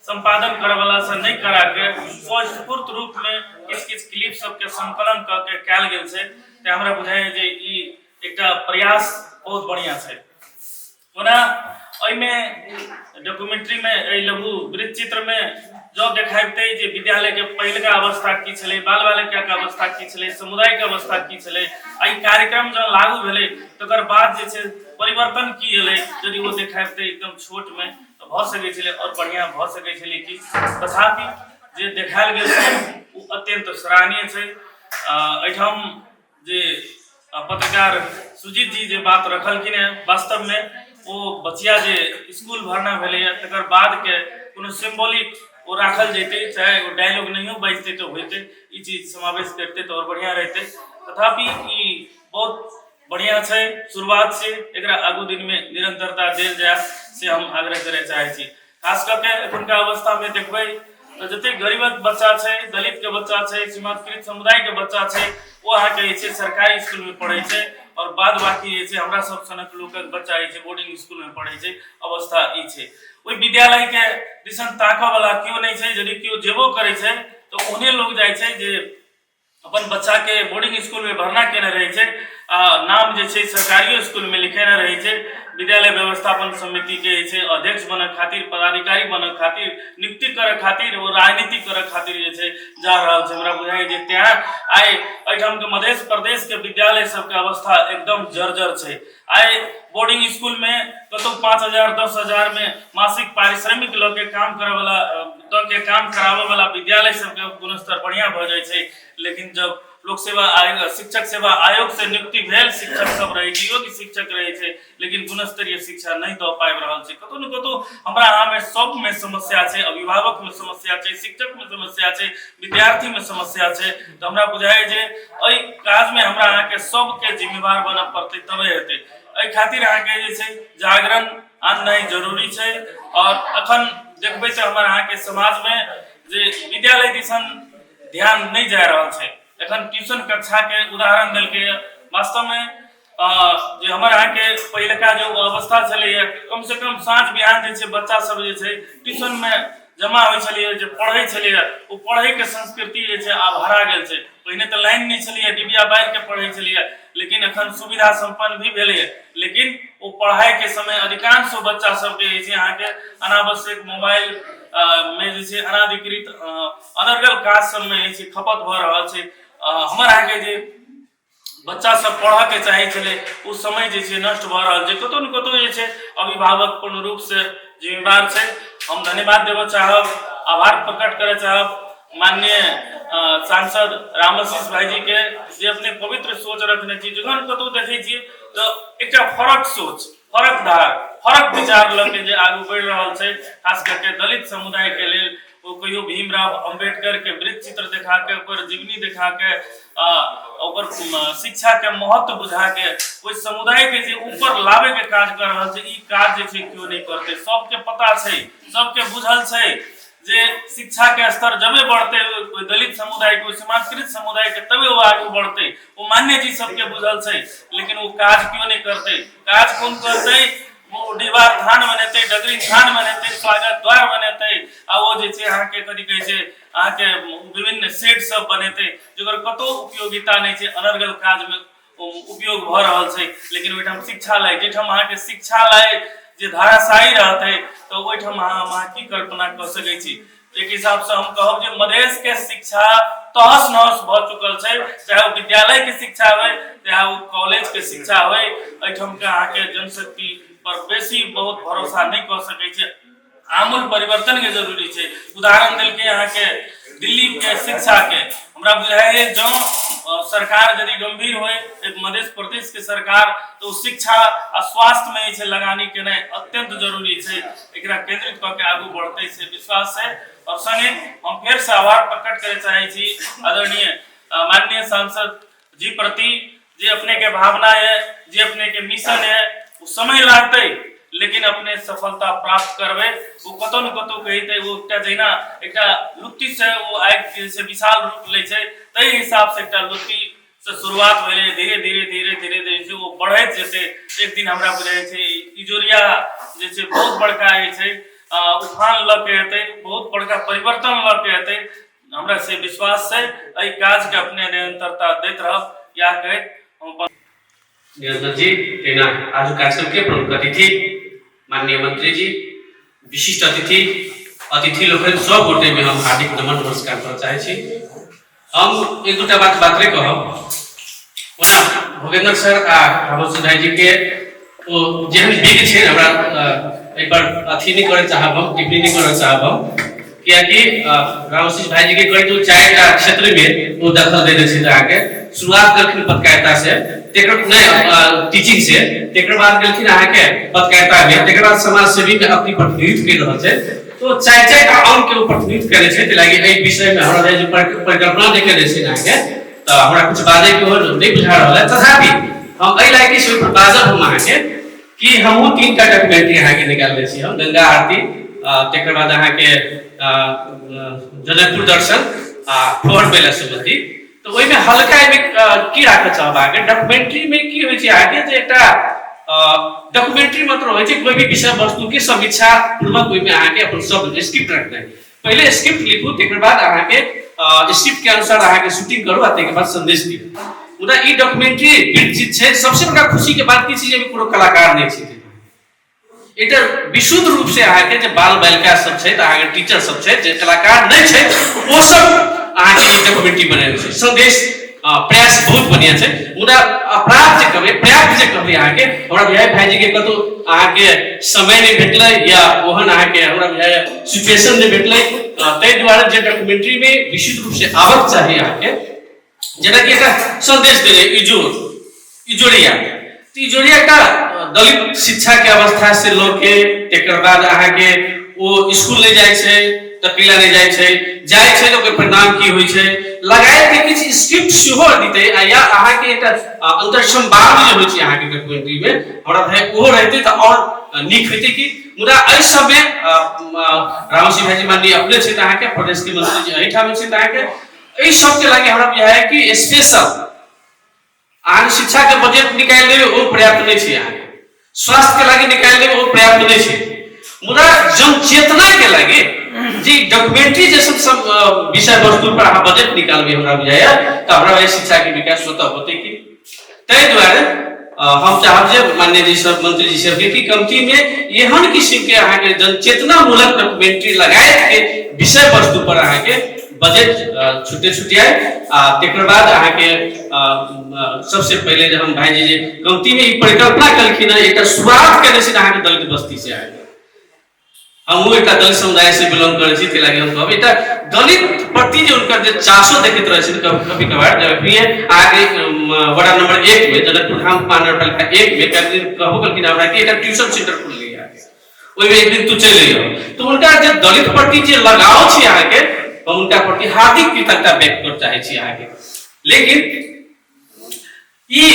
सम्पादन करऽवला से नहि कराके स्वस्फूर्त रूपमे किछु किछु क्लिप सबके संकलन कऽ के कयल गेल छै। तेँ हमरा बुझाइए जे ई एकटा प्रयास बहुत बढ़िआँ छै। ओना एहिमे डॉक्यूमेंट्रीमे, एहि लघु वृत्तचित्रमे जँ देखाबितै जे विद्यालयके पहिलका अवस्था की छलै, बाल बालिकाके अवस्था की छलै, समुदायके अवस्था की छलै, आ ई कार्यक्रम जँ लागू भेलै तकर बाद जे छै परिवर्तन की एलै, यदि ओ देखाबितै एकदम छोटमे तऽ भऽ सकै छलै आओर बढ़िआँ भऽ सकै छलै कि। तथापि जे देखायल गेल छै ओ अत्यन्त सराहनीय छै। एहिठाम जे पत्रकार सुजीत जी जे बात रखलखिन हेँ, वास्तवमे ओ बचिया जे इसकुल भरना भेलैए तकर बादके कोनो सिम्बोलिक ओ राखल जैतै, चाहे ओ डायलॉग नहियो बाजितै तऽ होइतै, ई चीज समावेश करितै तऽ आओर बढ़िआँ रहितै। तथापि ई बहुत बढ़िआँ छै, शुरुआत छै, एकरा आगू दिनमे निरन्तरता देल जाय से हम आग्रह करय चाहै छी। खास कऽ के एखुनका अवस्थामे देखबै तऽ जतेक गरीबक बच्चा छै, दलितके बच्चा छै, सीमांतकृत समुदायके बच्चा छै, ओ अहाँके जे छै सरकारी इसकुलमे पढ़ै छै आओर बाद बाकी जे छै हमरा सब सनक लोकक बच्चा जे छै बोर्डिंग इसकुलमे पढ़ै छै। अवस्था ई छै, ओहि विद्यालयके दिसन ताकऽवला केओ नहि छै। यदि केओ जेबो करै छै तऽ ओहने लोक जाइ छै जे अपन बच्चाके बोर्डिंग इसकुलमे भरना केने रहै छै आ नाम जे छै सरकारियो इसकुलमे लिखेने रहै छै। विद्यालय व्यवस्थापन समितिके जे छै अध्यक्ष बनऽ खातिर, पदाधिकारी बनऽ खातिर, नियुक्ति करऽ खातिर, ओ राजनीति करऽ खातिर जे छै जा रहल छै। हमरा बुझाइए जे तैँ आइ एहिठामके मध्य प्रदेशके विद्यालय सबके अवस्था एकदम जर्जर छै। आइ बोर्डिंग इसकुलमे कतहु 5,000 10,000मे मासिक पारिश्रमिक लऽ के काम करऽवला, दऽ के काम कराबऽवला विद्यालय सबके गुणस्तर बढ़िआँ भऽ जाइ छै, लेकिन जब लोक सेवा आयोग, शिक्षक सेवा आयोग से नियुक्ति भेल शिक्षक सब रहै छै, योग्य शिक्षक रहै छै, लेकिन गुणस्तरीय शिक्षा नहि दऽ पाबि रहल छै। कतहु ने कतहु हमरा अहाँमे सबमे समस्या छै, अभिभावकमे समस्या छै, शिक्षकमे समस्या छै, विद्यार्थीमे समस्या छै। तऽ हमरा बुझाइए जे एहि काजमे हमरा अहाँके सबके जिम्मेवार बनऽ पड़तै, तबे हेतै। एहि खातिर अहाँके जे छै जागरण आननाइ जरूरी छै। आओर अखन देखबै तऽ हमर अहाँके समाजमे जे विद्यालय दिसन ध्यान नहि जा रहल छै। एखन ट्यूशन कक्षाके उदाहरण देलकैए। वास्तवमे जे हमर अहाँके पहिलका जे अवस्था छलैए, कमसँ कम साँझ बिहान जे छै बच्चा सब जे छै ट्यूशनमे जमा होइ छलैए, जे पढ़ै छलैए, ओ पढ़ैके संस्कृति जे छै आब हरा गेल छै। पहिने तऽ लाइन नहि छलैए, डिबिया बारिके पढ़ै छलैए, लेकिन एखन सुविधा सम्पन्न भी भेलैए, लेकिन ओ पढ़ाइके समय अधिकांश बच्चा सबके जे छै अहाँके अनावश्यक मोबाइल मे जे छै अनाधिकृत अनर्गल काज सबमे जे छै खपत भऽ रहल छै। हमर अहाँके जे बच्चा सब पढ़ऽके चाहै छलै ओ समय जे छै नष्ट भऽ रहल छै। कतहु ने कतहु जे छै अभिभावक पूर्ण रूपसँ जिम्मेवार छै। हम धन्यवाद देबऽ चाहब, आभार प्रकट करऽ चाहब माननीय सांसद रामाशीष भाईजीके जे अपने पवित्र सोच रखने छी। जखन कतहु देखै छियै तऽ एकटा फरक सोच, फरक धार, फरक विचार लऽ के जे आगू बढ़ि रहल छै, खास करके दलित समुदायके लेल, ओ कहियो भीमराव अम्बेडकर के वृत्त चित्र देखा के, ओकर जीवनी देखा के, ओकर शिक्षा के महत्व बुझा के ओहि समुदाय के जे ऊपर लाबे के काज कर रहल छै, ई काज जे छै केओ नहि करतै। सबके पता छै, सबके बुझल छै जे शिक्षा के स्तर जबे बढ़तै ओहि दलित समुदाय के, ओहि सीमांतकृत समुदाय के, तबे ओ आगू बढ़तै। ओ मान्य जी सबके बुझल छै, लेकिन ओ काज केओ नहि करतै। काज कोन करतै? ओ डिहबार थान बनेतै, डगरी थान बनेतै, स्वागत द्वार बनेतै, आ ओ जे छै अहाँके कथी कहै छै अहाँके विभिन्न सेट सब बनेतै, जकर कतौ उपयोगिता नहि छै। अनर्गल काजमे उपयोग भऽ रहल छै, लेकिन ओहिठाम शिक्षा लाय, जाहिठाम अहाँके शिक्षा लाय जे धाराशाही रहतै, तऽ ओहिठाम अहाँ की कल्पना कऽ सकै छी? एक हिसाबसँ हम कहब जे मधेशके शिक्षा तहस नहस भऽ चुकल छै। चाहे ओ विद्यालयके शिक्षा होइ, चाहे ओ कॉलेजके शिक्षा होइ, एहिठामके अहाँके जनशक्ति पर बेसी बहुत भरोसा नहि कऽ सकै छै। आमूल परिवर्तनके जरूरी छै। उदाहरण देलकै अहाँके दिल्लीके शिक्षाके। हमरा बुझाइए जँ सरकार यदि गंभीर होय, एक मध्य प्रदेश के सरकार, तऽ ओ शिक्षा आ स्वास्थ्य में जे छै लगानी केनाइ अत्यंत जरूरी छै। एकरा केंद्रित कऽ के आगू बढ़तै से विश्वास छै। और संगे हम फेर से आभार प्रकट करे चाहे छी आदरणीय माननीय सांसद जी प्रति, जे अपने के भावना है, जे अपने के मिशन है, वो समय लागतै लेकिन अपने सफलता प्राप्त करबै। ओ कतौ न कतौ कहितै ओ एकटा जहिना एकटा लुत्ती से ओ आगि जे छै विशाल रूप लै छै, ताहि हिसाब से एकटा लुत्ती से शुरुआत भेलै, धीरे धीरे धीरे धीरे धीरे छै ओ बढ़ैत जेतै। एक दिन हमरा बुझाइ छै इजोरिया जे छै बहुत बड़का जे छै उफान लऽ के एतै, बहुत बड़का परिवर्तन लऽ के एतै, हमरा से विश्वास छै। एहि काजके अपने निरंतरता दैत रहब, इएह कहैत हम अपन निरंजन जी, तहिना आजुक कार्यक्रमके प्रमुख अतिथि माननीय मंत्री जी, विशिष्ट अतिथि, अतिथि लोकनि सब गोटेमे हम हार्दिक नमन नमस्कार करऽ चाहै छी। हम एक दूटा बात मात्रे कहब। ओना भोगेन्द्र सर आ रामोजी भाईजीके ओ जेहन विज्ञ छै, हमरा एहिपर अथी नहि करय चाहब, हम टिप्पणी नहि करय चाहब हम, कियाकि रामोजी भाईजीके करीब ओ 4टा क्षेत्रमे ओ दखल देने छै। अहाँके शुरुआत केलखिन पत्रकारिता से, तेकर नहि टीचिंग से, तेकर बाद गेलखिन अहाँके पत्रकारितामे, तेकर बाद समाज सेवीमे अपनी प्रतिनिधित्व करि रहल छै। तो चारि चारिटा अंग के ओ प्रतिनिधित्व केने छै। ताहि लागि एहि विषय मे हमरा जे परिकल्पना जे केने छै अहाँके, तऽ हमरा किछु बाजै के नहि बुझा रहल है। तथापि हम एहि लागि से ओहिपर बाजब हम अहाँके कि हमहूँ 3टा डॉक्यूमेंट्री अहाँके निकालने छी हम, गंगा आरती, तकर बाद अहाँके जनकपुर दर्शन आ ठोहर मेला सम्बन्धी। तऽ ओहिमे हल्का एहिमे की राखऽ चाहब अहाँके, डॉक्यूमेंट्रीमे की होइ छै अहाँके जे एकटा डॉक्यूमेंट्री मतलब होइ छै कोई भी विषय वस्तु के समीक्षा पूर्वक ओहिमे अहाँके अपन शब्द स्क्रिप्ट रखनाइ। पहिले स्क्रिप्ट लिखू, तकर बाद अहाँके स्क्रिप्ट के अनुसार अहाँके शूटिंग करू आ तकर बाद संदेश दियौ। मुदा ई डॉक्यूमेंट्री वृत्त छै। सबसे बड़का खुशी के बात की छै जे कोनो कलाकार नहि छै, एकटा विशुद्ध रूप से अहाँके जे बाल बालिका सब छै, अहाँके टीचर सब छै, जे कलाकार नहि छै, ओ सब अहाँके ई डॉक्यूमेंट्री बनेने छै। संदेश प्रयास बहुत बढ़िया छै, मुदा अपर्याप्त जे कहबै, पर्याप्त जे कहबै अहाँके, हमरा बुझाइ भाईजी के कतौ अहाँके समय नहि भेटलै या ओहन अहाँके हमरा बुझाइ सिचुएशन नहि भेटलै। ताहि दुआरे जे डॉक्यूमेंट्री में विशुद्ध रूप से आबक चाही अहाँके, जेनाकि एकटा संदेश देले इजोर इजोरिया, तऽ इजोरिया एकटा दलित शिक्षा के अवस्था से लऽ के तकर बाद अहाँके ओ स्कूल नहि जाइ छै तऽ कैला नहि जाइ छै, जाइ छै तऽ ओकर परिणाम की होइ छै, लगायत के किछु स्क्रिप्ट सेहो दितै आ या अहाँके एकटा अंतर्संवाद जे होइ छै अहाँके डॉक्यूमेंट्री मे, हमरा भाई ओहो रहितै तऽ आओर नीक होइतै कि। मुदा एहि सबमे रामसी भाईजी माननीय अपने छथि अहाँके प्रदेश के मंत्री जी एहिठाम छथि अहाँके, एहि सबके लागि हमरा बुझाइए कि स्पेशल अहाँके शिक्षाके बजट निकालि देबै ओ पर्याप्त नहि छै, अहाँके स्वास्थ्यके लागि निकालि देबै ओ पर्याप्त नहि छै, मुदा जनचेतनाके लागि जे डॉक्यूमेंट्री जैसन सब विषय वस्तु पर अहाँ बजट निकालबै हमरा बुझाइए तऽ हमरा बुझाइए शिक्षाके विकास स्वतः होतै कि। ताहि दुआरे हम चाहब जे माननीय जी सब मंत्री जी सबके कि कमतीमे एहन किसिमके अहाँके जनचेतनामूलक डॉक्यूमेंट्री लगायत के विषय वस्तु पर अहाँके बजट छुटे छुटियाए। आ तकर बाद अहाँके सबसे पहिले जे हम भाईजी जे कमतीमे ई परिकल्पना केलखिन हँ, एकटा शुरुआत केने छै अहाँके दलित बस्ती से। अहाँके हमहूँ एकटा दलित समुदाय से बिलोंग करै छी, ताहि लागि हम कहब एकटा दलित प्रति जे हुनकर जे चासो देखैत रहै छथिन कभी कभार, जब अखनी अहाँके वार्ड नंबर 1 में जनकपुर धाम महानगरपालिका 1 में कभी कहबो केलखिन हमरा कि एकटा ट्यूशन सेंटर खुललै अहाँके, ओहिमे एक दिन तू चलि अइहो, तऽ हुनका जे दलित प्रति जे लगाव छै अहाँके, हम हुनका प्रति हार्दिक कृतज्ञता व्यक्त करऽ चाहै छी अहाँके। लेकिन ई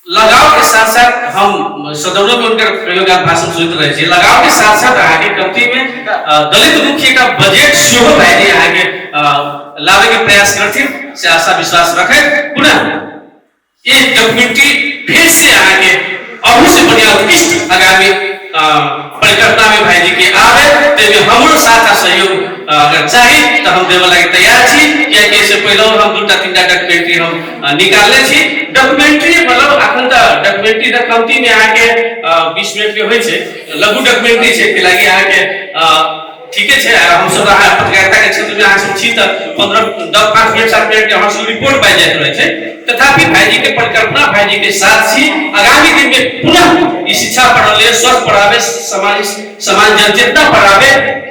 लगाव के साथ साथ हम सदनों में उनकर प्रयोगात्मक भाषण सुनैत रहै छी, लगाव के साथ साथ अहाँके कमती में दलित मुखी का बजट सेहो भाईजी अहाँके लाबे के प्रयास करथिन से आशा विश्वास रखैत पुनः ये डॉक्यूमेंट्री फिर से अहाँके अहू से बढ़िया उत्कृष्ट आगामी परिकल्पना में भाईजी के आवे ताहिमे हमरो साथ आ सहयोग अगर चाही तऽ हम देबऽ लागि तैयार छी, कियाकि एहिसँ पहिलहुँ हम 2टा 3टा डॉक्यूमेंट्री हम निकालने छी। डॉक्यूमेंट्री मतलब अखन तऽ डॉक्यूमेंट्री तऽ कमतीमे अहाँके 20 मिनटके होइ छै, लघु डॉक्यूमेंट्री छै, ताहि लागि अहाँके ठीके छै। हमसब अहाँ पत्रकारिताके क्षेत्रमे अहाँ सब छी तऽ 15 10 5 मिनट 7 मिनटके हमर सब रिपोर्ट पाइ जाइत रहै छै। तथापि भाईजी के परिकल्पना भाईजी के साथ छी, आगामी दिन में पुनः ई शिक्षा पढ़ल स्वस्थ पढ़ावे समाज समाज जनचेतना पढ़ावे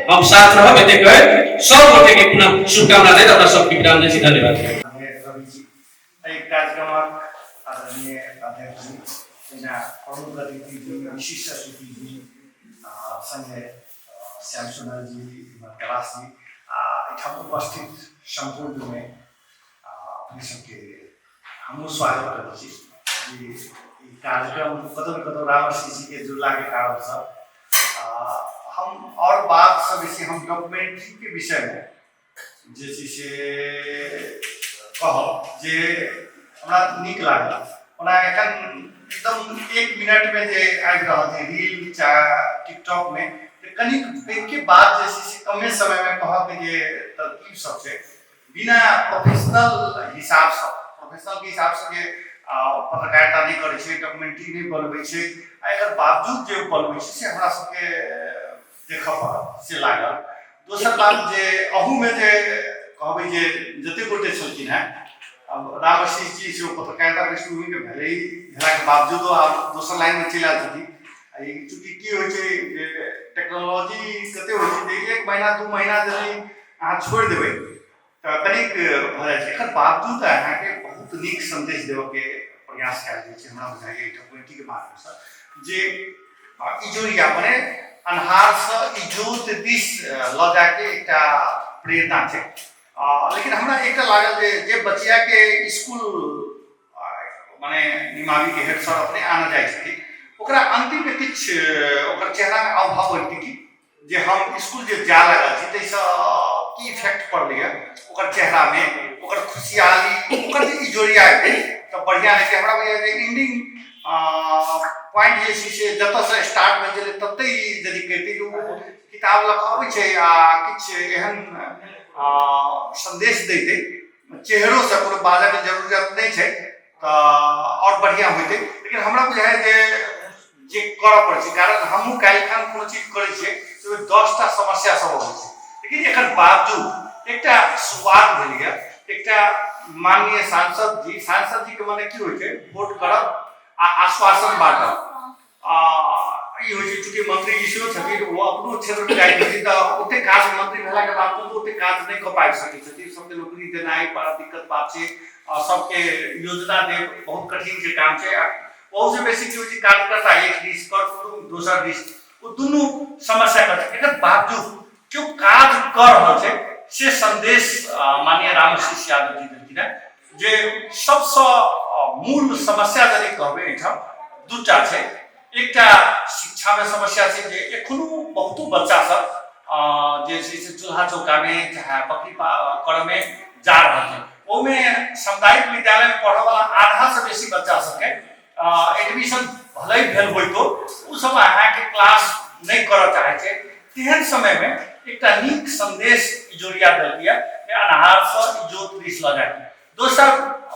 हम साथ रहब, एते कहैत सब गोटे के पुनः शुभकामना दैत अपना सबके विराम दै छी। धन्यवाद। रवि जी एहि कार्यक्रमक आदरणीय अध्यक्ष जी, तहिना प्रमुख अतिथि जी, विशिष्ट अतिथि जी, संगे श्याम सुन्दर जी, कैलाश जी आ एहिठाम उपस्थित सम्पूर्णमे अपने सबके हमहूँ स्वागत करै छी जे ई कार्यक्रम कतौ ने कतौ रामश्री जीके जुड़लाके कारणसँ हम आओर बातसँ बेसी हम डॉक्युमेंट्रीके विषयमे जे छै से कहब जे हमरा नीक लागल। ओना एखन एकदम एक मिनटमे जे आबि रहल छै रील चाहे टिकटॉकमे, तऽ कनिक पैघके बात जे छै से कमे समयमे कहऽके जे तरकीब सब छै, बिना प्रोफेशनल हिसाबसँ, प्रोफेशनलके हिसाबसँ जे पत्रकारिता नहि करै छै, डॉक्युमेंट्री नहि बनबै छै, आ एकर बावजूद जे ओ बनबै छै से हमरा सबके देखऽ पड़ल से लागल। दोसर बात जे अहूमे जे कहबै जे जतेक गोटे छलखिन हेँ, आब राम आशीष जी सेहो पत्रकारिता पृष्ठभूमिके भेलै भेलाके बावजूदो आब दोसर लाइनमे चलि आयल छथिन। आ ई चूँकि की होइ छै जे टेक्नोलॉजी कते होइ छै जे 1 महीना 2 महीना यदि अहाँ छोड़ि देबै तऽ कनिक भऽ जाइ छै। एकर बावजूद अहाँके बहुत नीक सन्देश देबऽके प्रयास कयल गेल छै। हमरा बुझाइए एहि डॉक्युमेंट्रीके माध्यमसँ जे इजोरिया मने अन्हारसँ इजोत दिस लऽ जाके एकटा प्रेरणा छै। लेकिन हमरा एकटा लागल जे जे बचियाके इसकुल मने निमावीके हेड सर अपने आनऽ जाइ छथिन, ओकरा अन्तिममे किछु ओकर चेहरामे अभाव होइतै कि जे हम इसकुल जे जा लागल छी ताहिसँ की इफेक्ट पड़लैए ओकर चेहरामे, ओकर खुशहाली, ओकर जे इजोरिया एतै तऽ बढ़िआँ हेतै। हमरा बुझाइए जे एंडिंग पॉइंट जे छै से जतऽसँ स्टार्ट भेल छलै ततहि यदि कहितै जे ओ किताब लऽ कऽ अबै छै आ किछु एहन सन्देश दैतै, चेहरोसँ कोनो बाजऽके जरूरत नहि छै, तऽ आओर बढ़िआँ होइतै। लेकिन हमरा बुझाइए जे जे करऽ पड़ै छै, कारण हमहूँ काल्हिखन कोनो चीज करै छियै तऽ ओहिमे 10टा समस्या सब अबै छै, लेकिन एकर बावजूद एकटा शुरुआत भेलैए। एकटा माननीय सांसद जी, सांसद जीके मने की होइ छै, वोट करब आ आश्वासन बाँटब, आ ई होइ छै। चूँकि मंत्री जी सेहो छथिन, ओ अपनो क्षेत्रमे जाइ छथिन तऽ ओतेक काज मंत्री भेलाके बावजूद ओतेक काज नहि कऽ पाबि सकै छथिन। सबके नौकरी देनाइ बड़ा दिक्कत बात छै, आ सबके योजना देब बहुत कठिनके काम छै। आ ओहूसँ बेसी की होइ छै, कार्यकर्ता एक दिस, कर कुटुम्ब दोसर दिस, ओ दुनू समस्या कर। एकर बावजूद केओ काज कऽ रहल छै से सन्देश माननीय रामशीष यादव जी देलखिन हेँ जे सबसँ मूल समस्या यदि कहबै एहिठाम दूटा छै। एकटा शिक्षामे समस्या छै जे एखनो बहुतो बच्चा सब जे छै से चूल्हा चौकामे चाहे बकरी करऽमे जा रहल छै। ओहिमे सामुदायिक विद्यालयमे पढ़ऽवला आधासँ बेसी बच्चा सबके एडमिशन भले ही भेल होइतो, ओ सब अहाँके क्लास नहि करऽ चाहै छै। तेहन समयमे एकटा नीक सन्देश इजोरिया देलकैए जे अन्हारसँ इजोत दिस लऽ जाके। दोसर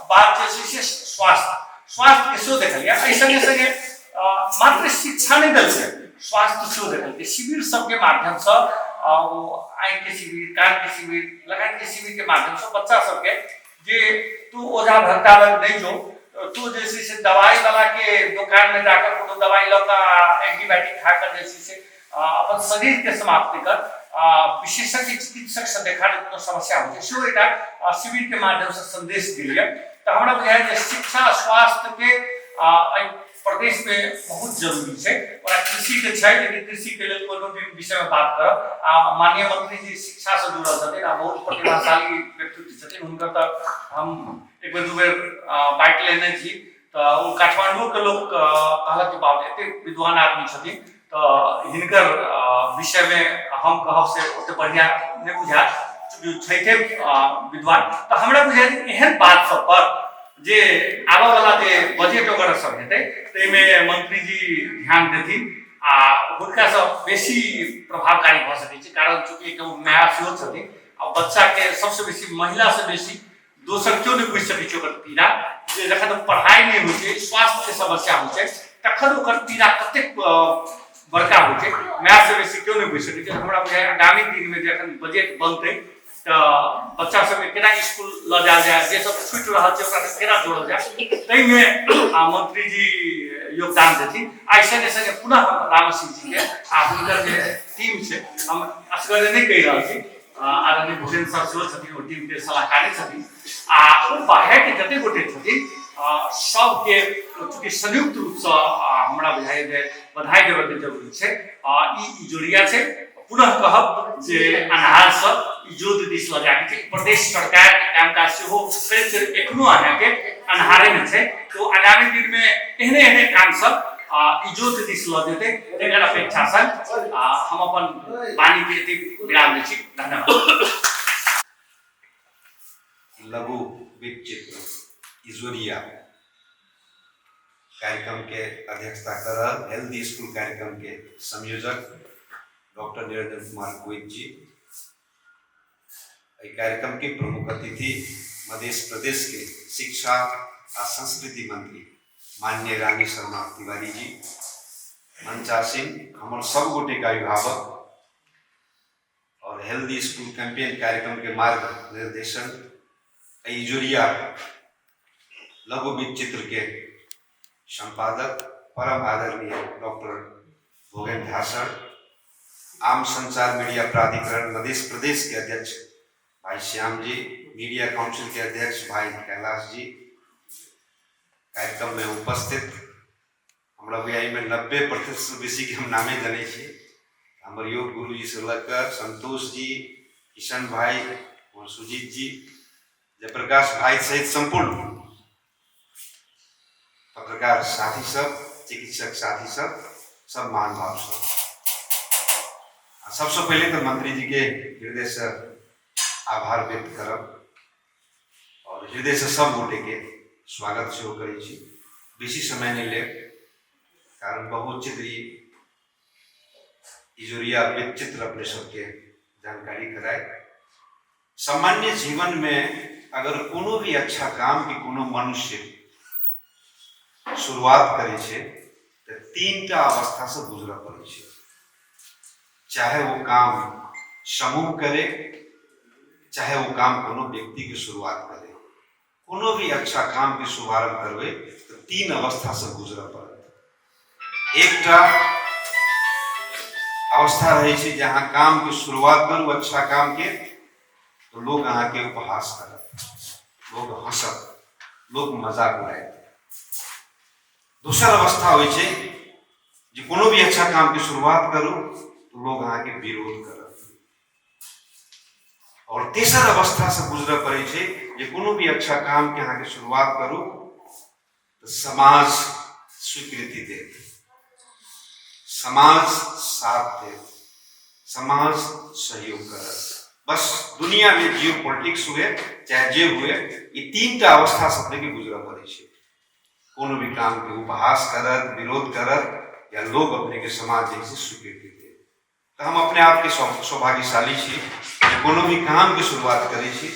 बात जे छै से स्वास्थ्य, स्वास्थ्यके सेहो देखलियै। एहि सङ्गे सङ्गे मात्र शिक्षा नहि देलकै, स्वास्थ्य सेहो देखलकै। शिविर सबके माध्यमसँ, ओ आँखिके शिविर, कानके शिविर लगायतके शिविरके माध्यमसँ बच्चा सबके जे तू ओझा भगता लग नहि जो, तू जे छै से दवाइवलाके दोकानमे जाकऽ कोनो दवाइ लऽ कऽ एंटीबायोटिक खा कऽ जे छै से अपन शरीरके समाप्त नहि कर, विशेषज्ञ चिकित्सकसँ देखा जे कोनो समस्या होइ छै, सेहो एकटा शिविरके माध्यमसँ सन्देश गेलैए। तऽ हमरा बुझाइए जे शिक्षा स्वास्थ्यके एहि प्रदेशमे बहुत जरूरी छै। ओना कृषिके छै, लेकिन कृषिके लेल कोनो भी विषयमे बात करब। आ माननीय मंत्री जी शिक्षासँ जुड़ल छथिन आ बहुत प्रतिभाशाली व्यक्तित्व छथिन हुनकर, तऽ हम एक बेर दू बेर बाइट लेने छी तऽ ओ काठमांडूके लोक कहलक कि बाप एतेक विद्वान आदमी छथिन, तऽ हिनकर विषयमे हम कहब से ओतेक बढ़िआँ नहि बुझायत, चूँकि छैथे विद्वान। तऽ हमरा बुझायल एहन बात सब पर जे आबऽवला जे बजट वगैरह सब हेतै ताहिमे मंत्री जी ध्यान देथिन आ हुनकासँ बेसी प्रभावकारी भऽ सकै छै, कारण चूँकि एक माय सेहो छथिन आ बच्चाके सबसँ बेसी, महिलासँ बेसी दोसर केओ नहि बुझि सकै छै ओकर पीड़ा, जे जखन पढ़ाइ नहि होइ छै, स्वास्थ्यके समस्या होइ छै, तखन ओकर पीड़ा कतेक बड़का होइ छै, मायसँ बेसी केओ नहि बुझि सकै छै। हमरा बुझाइए आगामी दिनमे जे एखन बजट बनतै तऽ बच्चा सबके केना इसकुल लऽ जायल जाय, जे सब छुटि रहल छै ओकरा सब केना जोड़ल जाय, ताहिमे मंत्री जी योगदान देथिन। आ एहि सङ्गे सङ्गे पुनः हम राम सिंह जीके आ हुनकर जे टीम छै, हम असगरे नहि कहि रहल छी, आदरणीय भूपेन्द्र सर सेहो छथिन, ओ टीमके सलाहकारे छथिन, आ ओ बाहेक जते गोटे छथिन सबके चूँकि संयुक्त रूपसँ हमरा बुझाइए जे बधाई देबऽके जरूरी छै। ई इजोरिया छै, पुनः कहब जे अन्हारसँ इजोत दिस लऽ जाके छै। प्रदेश सरकारके कामकाज सेहो करीब करीब एखनो अहाँके अन्हारेमे छै, तो आगामी दिनमे एहने एहने काम सब इजोत दिस लऽ जेतै, एकर अपेक्षा संग हम अपन वाणीके एतेक विराम दै छी। धन्यवाद। लघु वृत्तचित्र इजोरिया कार्यक्रम के अध्यक्षता कर रहल हेल्दी स्कूल कार्यक्रम के संयोजक डॉक्टर निरंजन कुमार गोइत जी, एहि कार्यक्रम के प्रमुख अतिथि मध्य प्रदेश के शिक्षा आ संस्कृति मंत्री माननीय रानी शर्मा तिवारी जी, मंचासीन हमर सब गोटे के अभिभावक और हेल्दी स्कूल कैंपेन कार्यक्रम के मार्ग निर्देशन इजोरिया लघु चित्र के संपादक परम आदरणीय डॉक्टर भोगेन्द्र झा सर, आम संचार मीडिया प्राधिकरण मध्य प्रदेश के अध्यक्ष भाई श्याम जी, मीडिया काउंसिल के अध्यक्ष भाई कैलाश जी, कार्यक्रम में उपस्थित हमरा बुझाइ में 90% बेसी के हम नामे जानै छी, हमर योग गुरु जी से लऽ कऽ संतोष जी, किशन भाई और सुजीत जी, जयप्रकाश भाई सहित संपूर्ण पत्रकार साथी सब, चिकित्सक साथी सब, सब महानुभाव सब। आ सबसे पहले तो मंत्री जी के हृदय से आभार व्यक्त करब और हृदय से सब गोटे के स्वागत सेहो करै छी। बेसी समय नहीं लेब, कारण बहुत चित्र इजोरिया चित्र अपने सबके जानकारी कराए। सामान्य जीवन में अगर कोनो भी अच्छा काम के कोनो मनुष्य शुरुआत करे छै तो तीन टा अवस्था से गुजरऽ पड़ै छै, चाहे वो काम समूह करे, चाहे वो काम कोनो व्यक्ति के शुरुआत करे। कोनो भी अच्छा काम के शुभारंभ करबै तो तीन अवस्था से गुजरऽ पड़त। एकटा अवस्था रहै छै जे अहाँ काम के शुरुआत करू अच्छा काम के, तो लोग अहाँ के उपहास करत, लोग हंसत, लोग मजाक उड़ायत। दोसर अवस्था होइ छै जे कोनो भी अच्छा काम के शुरुआत करू तो लोग अहाँ के विरोध करत। और तेसर अवस्था से गुजरऽ पड़ै छै जे कोनो भी अच्छा काम के अहाँ के शुरुआत करू तो समाज स्वीकृति देत, समाज साथ देत, समाज सहयोग करत। बस दुनिया में जियो पॉलिटिक्स हुए चाहे जे हुए, ये तीन टा अवस्था से अपने के गुजरऽ पड़ै छै। कोनो भी काम के उपहास करत, विरोध करत या लोग अपने के समाज जे छै स्वीकृति देत। तो हम अपने आप के सौभाग्यशाली छी जे कोनो भी काम के शुरुआत करै छी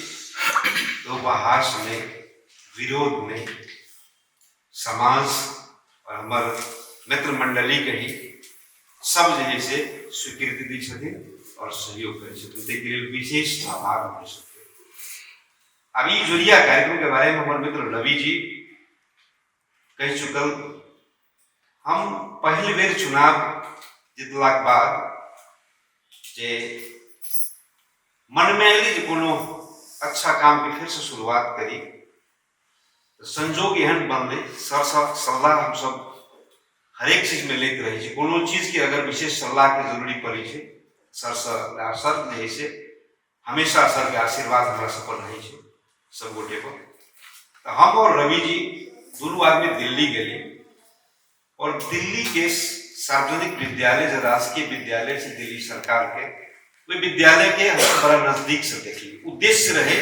तो उपहास नहीं, विरोध नहीं, समाज और हमर मित्र मंडली के ही सब जे है से स्वीकृति दै छथिन और सहयोग करै छथिन। ताहिके लेल विशेष आभार अपने सबके। अब ई जुड़िया कार्यक्रम के बारे में हमर मित्र रवि जी कहि चुकल। हम पहिल बेर चुनाव जीतलाक बाद जे मन में अयलै जे कोनो अच्छा काम के फिर से शुरुआत करी, तो संजोग एहन बनलै, सर से सलाह हम सब हरेक चीज में लैत रहै छी। कोनो चीज के अगर विशेष सलाह के जरूरी पड़ै छै सर से, सर जे है से हमेशा सर के आशीर्वाद हमरा सब पर रहै छै सब गोटे पर। तो हम और रवि जी दुनू आदमी दिल्ली गेली और दिल्ली के सार्वजनिक विद्यालय जो राजकीय विद्यालय छै दिल्ली सरकार के, ओहि विद्यालय के हम बड़ा नजदीक से देखली। उद्देश्य रहे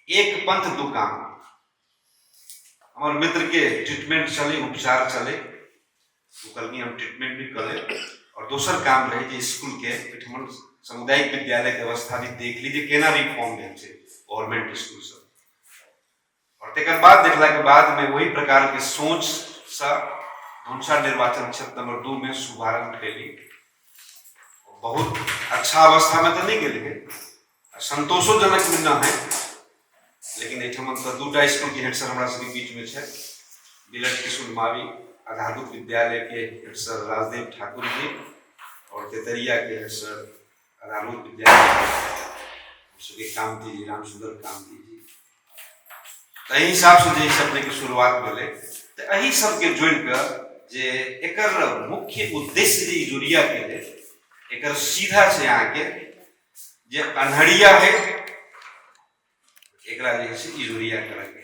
एक पंथ दू काम। हमर मित्र के ट्रीटमेंट चले, उपचार चले, ओ कहलखिन हम ट्रीटमेंट भी कऽ लेब, और दोसर काम रहे जे स्कूल के ओहिठाम सामुदायिक विद्यालय के अवस्था भी देख ली जे केना रिफॉर्म भेल छै गवर्नमेंट स्कूल सब। और तकर बाद देखला के बाद में वही प्रकार के सोच से धनुषा निर्वाचन क्षेत्र नंबर 2 में शुभारंभ कैली। बहुत अच्छा अवस्था में तो नहीं गेल है, संतोषोजनक में न है, लेकिन एहिठाम तऽ दूटा स्कूल के हेड सर हमरा सबके बीच में छै, बिलट किशुन मावी आधारभूत विद्यालय के हेड सर राजदेव ठाकुर जी और तेतरिया के हेड सर आधारभूत विद्यालय के सबके कामती जी, रामसुंदर कामती जी। तऽ एहि हिसाबसँ जे है अपनेके शुरुआत भेलै। तऽ एहि सबके जोड़िकऽ जे एकर मुख्य उद्देश्य जे इजोरियाके है, एकर सीधा छै अहाँके जे अन्हरिया है एकरा जे है से इजोरिया करऽके।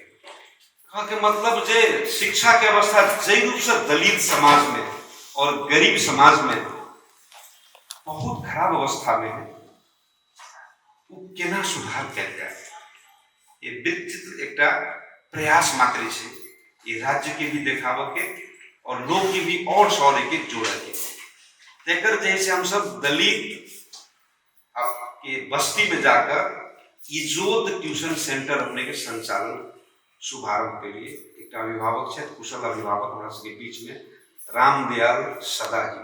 कहऽके मतलब जे शिक्षा के अवस्था जाहि रूपसँ दलित समाजमे और गरीब समाजमे बहुत खराब अवस्थामे है, ओ केना सुधार कयल जाय, ये वृत्तचित्र एकटा प्रयास मात्र छै ये राज्य के भी देखाबऽ के और लोग के भी और सौर के जोड़ऽ के। तेकर जे है से हमसब दलित के बस्ती में जाकर इजोत ट्यूशन सेंटर अपने के संचालन शुभारंभ के लिए एक अभिभावक छथि, कुशल अभिभावक हमरा सबके बीच में रामदयाल सदा जी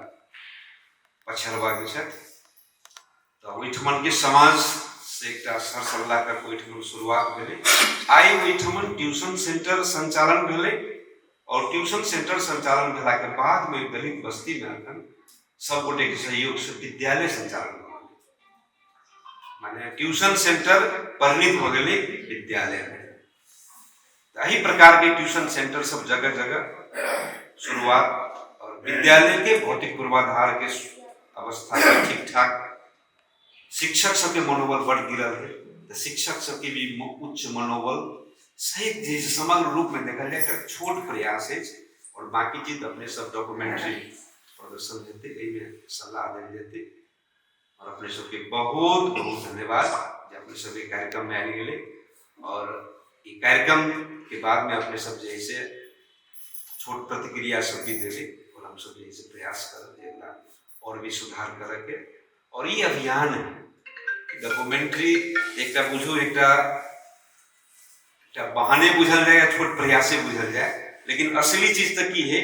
पछरवा के छथि। तऽ ओहिठमन के समाज से एकटा सर सल्लाह कऽ ओहिठमन शुरुआत भेलै। आइ ओहिठमन ट्यूशन सेंटर संचालन भेलै और ट्यूशन सेंटर संचालन भेला के बाद में दलित बस्ती में अखन सब गोटे के सहयोग से विद्यालय संचालन भऽ गेलै, माने ट्यूशन सेंटर परिणित भऽ गेलै विद्यालय में। एहि प्रकार के ट्यूशन सेंटर सब जगह जगह शुरुआत और विद्यालय के भौतिक पूर्वाधार के अवस्था ठीक ठाक, शिक्षक सबके मनोबल बड़ गिरल है तो शिक्षक सबके भी उच्च मनोबल सहित जे समग्र रूप में देखल जाए एक छोट प्रयास है और बाकी चीज अपने सब डॉक्यूमेंट्री प्रदर्शन हेतै, एहिमे सलाह देल जेतै। और अपने सबके बहुत बहुत धन्यवाद जे अपने सबके कार्यक्रम में आबि गेलै और ई कार्यक्रम के बाद में अपने सब जे है से छोट प्रतिक्रिया सब भी देबै और हम सब जे है से प्रयास करब जे एकरा और भी सुधार करके। और ई अभियान है डॉक्यूमेंट्री एकटा बुझू एकटा बहाने बुझल जाए या छोट प्रयासे बुझल जाए, लेकिन असली चीज तऽ की है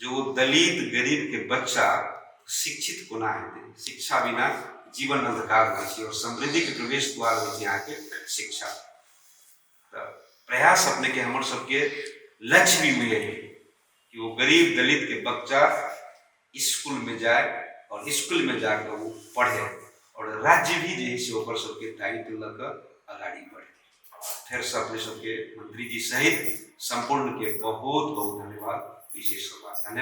जो दलित गरीब के बच्चा शिक्षित कोना हेतै। शिक्षा बिना जीवन अंधकार होइ छै और समृद्धि के प्रवेश द्वार होइ छै अहाँके शिक्षा। तऽ प्रयास अपने के हमर सबके लक्ष्य भी वही है कि वो गरीब दलित के बच्चा स्कूल में जाए और स्कूल में जाकर वो पढ़े और राज्य भी जे है से ओकर सबके दायित्व लऽ कऽ अगाड़ी बढ़े। फेर से अपने सबके मंत्री जी सहित संपूर्ण के बहुत बहुत धन्यवाद, विशेष धन्यवाद।